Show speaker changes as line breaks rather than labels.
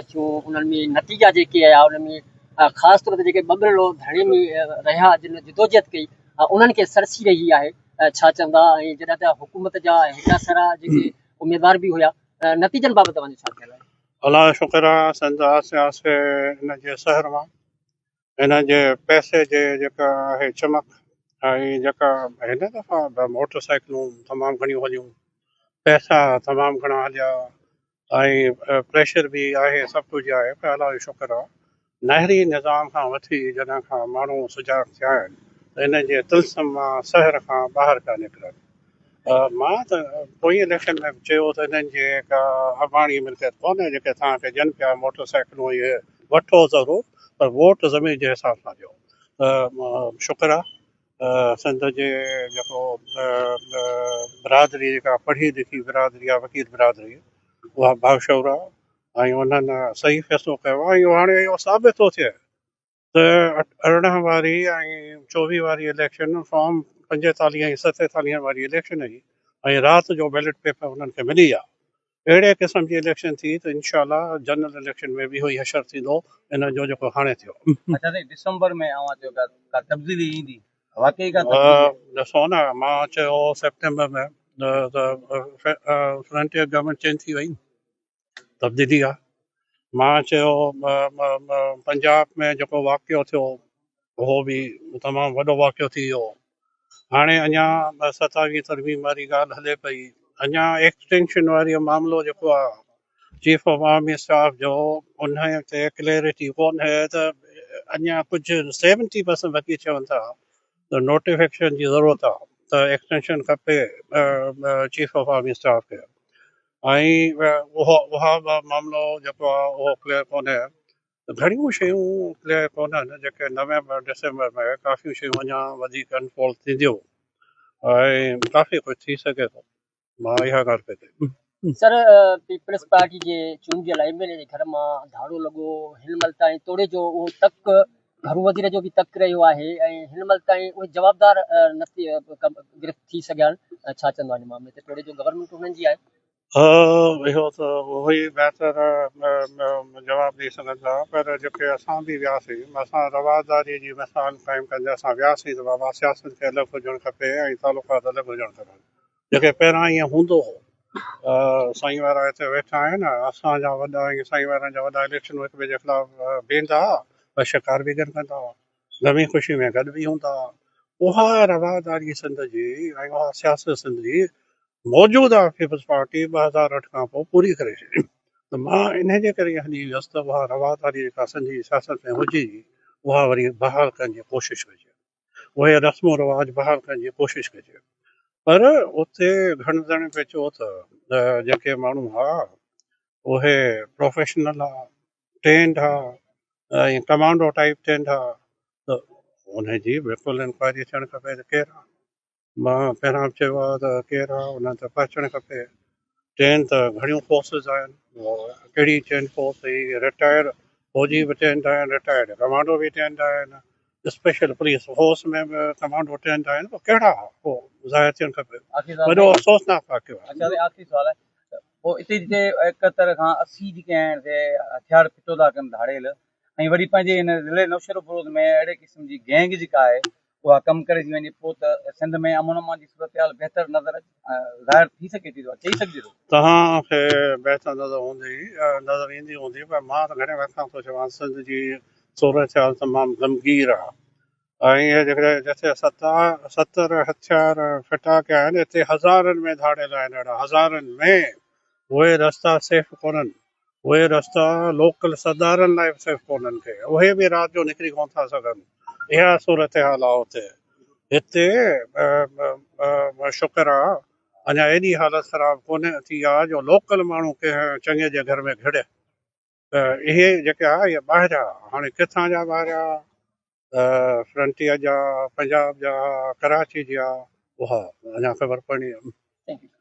ٿيون انهن ۾ نتيجا جيڪي آيا ان ۾ خاص طور تي جيڪي ٻٻرلو ڌرڻي ۾ رهيا جن جدوجهد ڪئي انهن کي سرسي رهي آهي ڇا چوندا ۽ جڏهن ته حڪومت جا هيڏا سارا جيڪي اميدوار به هيا نتيجن بابت اوهان جو ڇا خيال آهي؟
الله جو شڪر آهي سنڌ آسي آسي ان جي سحر مان هن جي پئسي جي جيڪا آهي چمڪ ۽ جيڪا هن دفعا موٽر سائيڪلون تمام گهڻيون هليون پئسا تمام گهڻا هليا ۽ پريشر به آهي سڀ ڪجهه آهي پر الله جو شڪر آهي نهري نظام کان وٺي جڏهن کان ماڻهو سجاڳ ٿيا آهن ته ان جي طلسم مان سحر کان ٻاهر پيا نڪرن. مان ته پوئين اليڪشن ۾ به چيو ته انهن جي ڪا اباڻي ملڪيت ڪونهي جيڪي توهان کي ڏين پيا موٽر سائيڪلون اهي وٺو ضرور پر ووٽ زمين جي حساب سان ڏيو ته شڪر آهي سنڌ جي جيڪو برادري جيڪا پڙهي لکي برادري آهي وڪيل برادري اها باشعور آهي ۽ انهن صحيح فيصلو ڪيو آهي ۽ هاڻي اهو ثابت ٿو ٿئي ته 18 واري ۽ 24 واري اليڪشن فارم 45 ۽ 47 واري اليڪشن هئي ۽ رات جو بيلٽ پيپر انهن کي ملي ويا اهڙي قسم جي اليڪشن ٿي ته انشاء الله جنرل اليڪشن ۾ به اهو ئي حشر ٿيندو ان جو جيڪو هاڻي ٿيو.
اڇا سائين ڊسمبر ۾ اوهان چيو پيا ڪا تبديلي ايندي واقعي ڪا تبديلي؟
ڏسو نه مان چيو سيپٽمبر ۾ ته فرنٽيئر گورنمينٽ چينج ٿي وئي تبديلي آ مان چيو پنجاب ۾ جيڪو واقعو ٿيو اهو به تمام وڏو واقعو ٿي ويو هاڻي اڃا 27 ترميم واري ڳالهه هلي پئي، اڃا ايڪسٽينشن واري معاملو جيڪو آ چيف آف آرمي اسٽاف جو انهي تي ڪليرٽي ڪونهي ته اڃا ڪجهه 70% وڪيل چون ٿا ته نوٽيفڪيشن جي ضرورت آ ته ايڪسٽينشن کپي چيف آف آرمي اسٽاف کي ۽ اهو اها معاملو جيڪو آ اهو ڪليئر ڪونهي. گهڻيون شيون ڪليئر ڪونهن جيڪي نومبر ڊسمبر ۾ ڪافي شيون اڃا وڌيڪ انفولڊ ٿينديون ۽ ڪافي ڪجهه ٿي سگهي ٿو مان اها ڳالهه پئي ڪئي.
سر پيپلز پارٽي جي چونڊيل ايم اين اي جي گهر مان ڌاڙو لڳو هن مهل تائين توڙي جو اهو تڪ گهرو وزير جو به تڪ رهيو آهي ۽ هن مهل تائين اهي جوابدار نه ٿي گرفت ٿي سگهيا آهن ڇا چوندو ان معاملي تي توڙي جو گورنمينٽ انهن جي آهي.
اهو ته اهو ئي بهتر جواب ڏئي سگهن ٿا پر جيڪي اسان به وياسين اسان رواداري جي مثال قائم ڪندي اسان وياسين ته بابا سياست کي الڳ هجڻ کپي ۽ تعلقات الڳ هجڻ کپن جيڪي پهريان ائين هوندو هو سائين وارا هتي ويٺا آهن اسان جا وڏا ۽ سائين وارن جا وڏا اليڪشن هڪ ٻئي جي خلاف بيهندا هئا پر شڪار به گڏ ڪندا هئا غمي خوشي ۾ گڏ به هوندا هئا اها رواداري سنڌ جي ۽ اها سياست سنڌ جي موجوده پيپلز پارٽي 2008 کان پوء پوري ڪري ڇڏي ته مان انهي جي ڪري هلي ويس ته اها رواداري جيڪا سنڌ جي سياست ۾ هجي اها وري بحال ڪرڻ جي ڪوشش ڪجي اهي رسم و رواج بحال ڪرڻ جي ڪوشش ڪجي پر اتي گهڻ ڄڻن پئي چيو ته جيڪي ماڻهو هئا اهي پروفيشنل هئا ٽرينڊ هئا ۽ ڪمانڊو ٽائيپ ٽرينڊ هئا ته انهي جي بلڪل انڪوائري ٿيڻ کپي ته ڪير آهي مان پهريان به چيو آهي ته ڪير آهي انهن تي پهچڻ کپي. ٽرين ته گهڻيون فورسز آهن، ڪهڙي ٽرين فورس هئي، رٽائرڊ فوجي به ٽرينڊ آهن، رٽائرڊ ڪمانڊو به ٽرينڊ آهن، اسپيشل پوليس فورس ۾ به ڪمانڊو ٽرينڊ آهن، پوء ڪهڙا پوء ظاهر ٿيڻ کپي. وڏو افسوسناڪ واقعو آهي.
اڇا آخري سوال آهي ته پوء اتي جتي 71 کان 80 جيڪي آهن سي هٿيار ڦٽو ٿا ڪن ڌاڙيل ۽ وري پنهنجي هن ضلعي نوشهروفيروز ۾ اهڙي قسم جي گينگ جيڪا آهي اها ڪم ڪري ٿي وڃي پوء ته سنڌ ۾ امن امان جي صورتحال بهتر نظر ظاهر ٿي سگهي ٿي چئي سگهجي ٿو.
توهان کي بهتر نظر هوندي نظر ايندي هوندي پر مان ته گهڻي وقت کان ٿو چوان سنڌ جي صورتحال تمام غمگير آهي ۽ اهي جيڪڏهن جتي 70 هٿيار ڦٽا ڪيا آهن اتي هزارن ۾ ڌاڙيل آهن اهڙا هزارن ۾ اهي رستا سيف ڪونهن اهي رستا لوڪل سردارن لاء به سيف ڪونهن ڪي اهي به رات جو نڪري ڪونه ٿا سگهن اها صورتحال آهي اتي هتي شڪر آ اڃا ايڏي حالت خراب ڪونه ٿي آ جو لوڪل ماڻهو ڪنهن چڱي جي گهر ۾ گهڙي ته اهي جيڪي آ اهي ٻاهريان هاڻي ڪٿان جا ٻاهريان فرنٽيئر جا پنجاب جا ڪراچي جا اها اڃا خبر پوڻي آ.